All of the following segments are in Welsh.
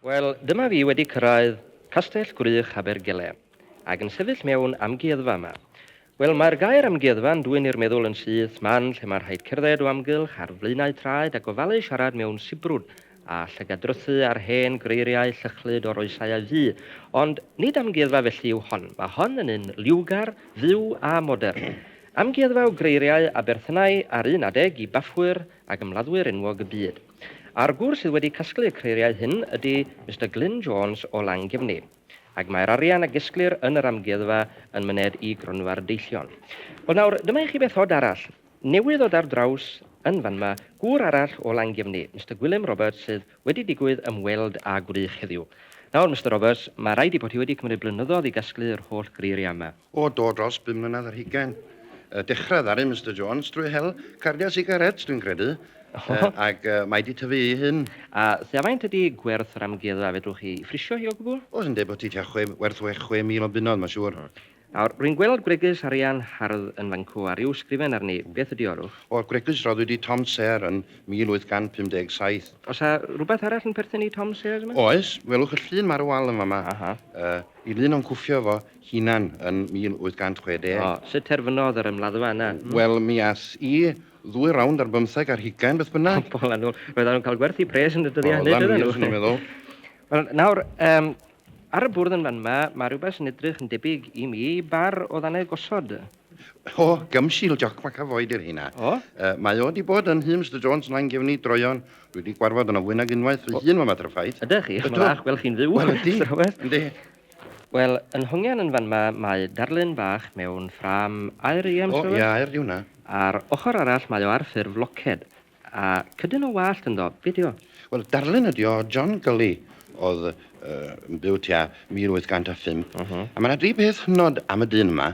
Wel, dyma fi wedi cyrraedd Castell Gwrych Abergele, ac yn sefyll mewn amgueddfa yma. Wel, mae'r gair amgueddfa yn dwyn i'r meddwl yn syth, man lle mae rhaid cerdded o amgylch ar flaenau traed a gofalu siarad mewn sibrwd a llygadrythu ar hen greiriau llychlyd o'r oesau a fu. Ond nid amgueddfa felly yw hon. Mae hon yn un liwgar, fyw a modern. Amgueddfa o greiriau a berthynai ar un adeg i baffwyr ac ymladdwyr enwog y byd. A'r gŵr sydd wedi casglu y creiriau hyn ydy Mister Glyn Jones o Langefni. Ac mae'r arian a gesglir yn yr amgueddfa yn myned i Gronfa'r Deillion. Wel nawr, dyma i chi beth od arall. Newydd ddod ar draws yn fan'ma, gŵr arall o Langefni, Mister Gwilym Roberts sydd wedi digwydd ymweld â Gwrych heddiw. Nawr, Mister Roberts, mae raid 'i bod hi wedi cymryd blynyddodd i gasglu yr holl greiriau yma. O, do, dros bum mlynedd ar hugain. Dechrau ddaru Mister Jones drwy hel cardiau sigaréts, dwi'n credu. O. Ac mae 'di tyfu ei hun. A thua faint ydi gwerth yr amgueddfa? Fedrwch chi ffrisio hi o gwbl? O, sy'n deud bod hi tua chwe, werth 6,000 o bunnoedd, mae'n siŵr. Nawr, rwy'n gweld gwregys arian hardd yn fan'cw a rhyw sgrifen arni. Beth ydi o, Rwff? O'r gwregys roddwyd i Tom Sayre yn 1857. Oes 'a rhywbeth arall yn perthyn i Tom Sayers yma? Oes, welwch y llun 'ma ar y wal yn fama. Aha. Y lun o'n cwffio fo hunan yn 1860. O, sut terfynodd yr ymladdfa yna? Wel, mi ath i ddwy rownd ar bymtheg ar hugain, beth bynnag. Pobl annwyl, roedden nhw'n cael gwerthu pres yn y dyddiau hynny, dydden nhw? Oedden, wir, swn i'n meddwl. Wel, nawr, um, ar y bwrdd yn fan yma, mae rhywbeth sy'n edrych yn debyg i mi i bar o ddannedd gosod. O, gymsil Jock McAvoy di'r hynna. O? Mae o di bod yn nhŷ Mister Jones yn Llangefni droeon. Dwi wedi gwarfod yno fwy nag unwaith fy hun, mater o ffaith. Ydych chi? Ydw. Mae'n gweld chi'n fyw. Wel, ydy. Yndi. Wel, yn hongian yn fan 'ma mae darlun bach mewn ffrâm aur, ie, Mister O, Roberts? ia, aur 'di hwnna. A'r ochr arall mae o ar ffurf loced, a cydyn o wallt ynddo. Be' 'di o? Wel, darlun ydi o o John Gully, o'dd yn byw tua 1805. A ma' 'na dri peth hynod am y dyn yma.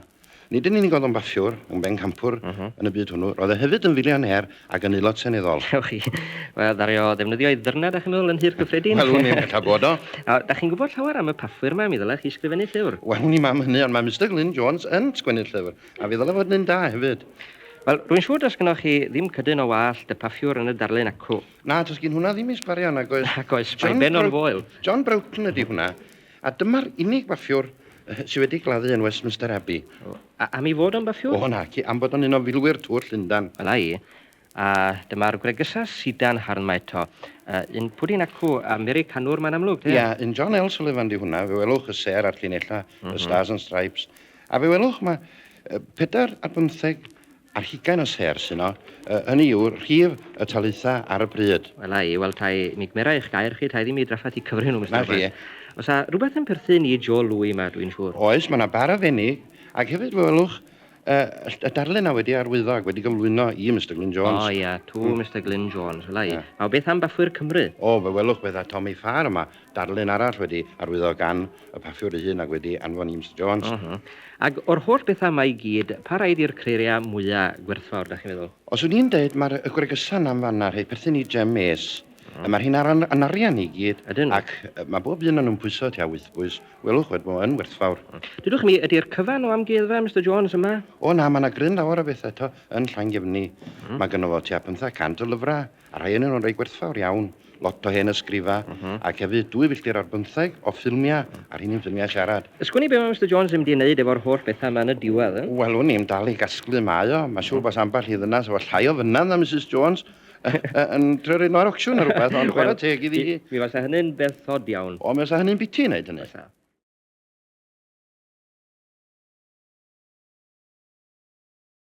Nid yn unig oedd o'n baffiwr, yn bencampwr yn y byd hwnnw, roedd e hefyd yn filionaire ac yn aelod seneddol. Ewch chi. Wel, ddaru o ddefnyddio ei ddyrnad, dach chi'n meddwl, yn Nhŷ'r Cyffredin? Wel, wn i'm, ella bod o. A dach chi'n gwybod llawer am y paffwyr 'ma, mi ddylech chi sgrifennu llyfr. Wel, wn i'm am hynny, ond mae Mister Glyn Jones yn sgwennu llyfr, a fe ddyle fod yn un da hefyd. Wel, rwy'n siŵr does gynnoch chi ddim cydyn o wallt y paffiwr yn y darlun acw. Na, does gin hwnna ddim i sbario, nag oes. Nag oes, mae ben o'n foel. John Broughton ydi hwnna, A dyma'r unig baffiwr sy wedi gladdu yn Westminster Abbey. O, a am ei fod o'n baffiwr? O, naci, am bod o'n un o filwyr Tŵr Llundan. Wel, ai. A dyma'r gwregysa sidan hardd 'ma eto. Un pwdin acw, Americanwr ma'n amlwg, te? Ia, un John L. Sullivan 'di hwnna. Fe welwch y sêr a'r llinellau, y Stars and Stripes. A fe welwch, mae pedair ar bymtheg ar hugain o sêr sy 'no, hynny yw, rhif y taleitha ar y pryd. Wel ai, wel tai, mi gymera eich gair chi, tai ddim i drafferth i cyfri nhw, Mister Na chi. Roberts. Oes 'a rhywbeth yn perthyn i Joe Louis 'ma, dwi'n siŵr? Oes, mae 'na bar o fenig, ac hefyd fe welwch y darlun 'na wedi arwyddo ac wedi gyflwyno i Mister Glyn Jones. O ia, to Mister Glyn Jones, wel ai. Nawr, beth am Baffwyr Cymru? O, fe welwch beth a Tommy Farr yma, darlun arall wedi arwyddo gan y paffiwr ei hun ac wedi anfon i Mister Jones. Ac o'r holl bethau yma i gyd, pa rai ydi'r creiriau mwya gwerthfawr, dach chi'n feddwl? Os wn i'n deud, mae'r y gwregysa 'na yn fan'na, rhei perthyn i Jem Mace. Mae'r rheina ar yn arian i gyd. Ydyn nhw? Ac mae bob un o'n nhw'n pwyso tua wythbwys. Welwch, wed, mae yn werthfawr. Dudwch mi, ydi'r cyfan o amgueddfa Mister Jones yma? O na, mae 'na gryn lawer o bethau eto yn Llangefni. Mae gynno fo tua 500 o lyfrau. A rhai o'nyn nhw'n rei gwerthfawr iawn, lot o hen ysgrifa, ac hefyd 2 filltir o ffilmiau, a rheini'n ffilmiau siarad. Ysgwn i be mae Mister Jones yn mynd i wneud efo'r holl bethau yma yn y diwedd, eh? Wel, wn i'm, dal i gasglu mae o. Mae'n siŵr bod ambell i ddynas efo llai o fynadd na Misus Jones yn trio rhoi nhw ar ocsiwn neu rhywbeth, ond chwarae teg iddi hi. Mi fasa hynny'n beth od iawn. O, mi fysa hynny'n biti i wneud hynny. Fysa.